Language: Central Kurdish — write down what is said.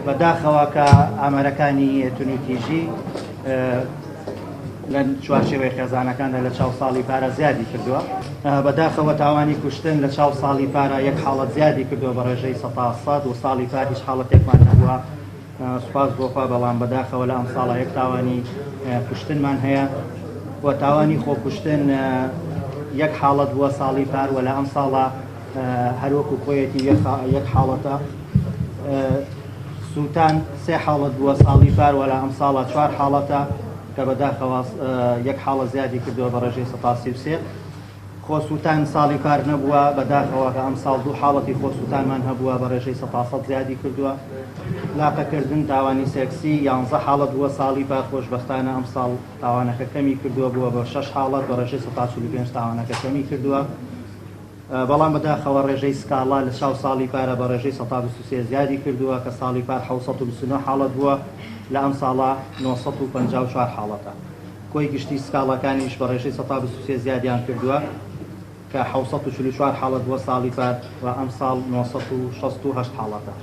بەداخەوە کە ئامارەکانی تونوتیژی لە چوارچێوەی خێزانەکاندا لە چاو ساڵی پارە زیادی کردووە. بەداخەوە تاوانی کوشتن لە چاو ساڵی پارە یەک حاڵەت زیادی کردووە بە ڕێژەی 100% و ساڵی پار هیچ حاڵەتێکمان نەبووە، سوپاس بۆ خوا، بەڵام بەداخەوە لە ئەمساڵە یەک تاوانی کوشتنمان هەیە و تاوانی خۆکوشتن یەک حاڵەت بووە ساڵی پار و لە ئەمساڵە هەروەکو خۆیەتی یەک حاڵەتە. سووتان سێ حاڵەت بووە ساڵی پار و لە ئەمساڵە چوار حاڵەتە کە بەداخەوە یەک حاڵە زیادی کردووە بە ڕێژەی 33%. خۆسووتان ساڵی پار نەبووە، بەداخەوە کە ئەمساڵ دوو حاڵەتی خۆسووتانمان هەبووە بە ڕێژەی 100% زیادی کردووە. لاقەکردن تاوانی سێکسی 11 حاڵەت بووە ساڵی پار، خۆشبەختانە ئەمساڵ تاوانەکە کەمی کردووە، بووە بە 6 حاڵەت بە ڕێژەی 45% تاوانەکە کەمی کردووە. بەڵام بەداخەوە ڕێژەی سکاڵا لە چاو ساڵی پارە بە ڕێژەی 23% زیادی کردووە کە ساڵی پار 729 حاڵەت بووە، لە ئەمساڵە 954 حاڵەتە. کۆی گشتی سکاڵاکانیش بە ڕێژەی 23% زیادیان کردووە کە 744 حاڵەت بووە ساڵی پار و ئەمساڵ 968 حاڵەتە.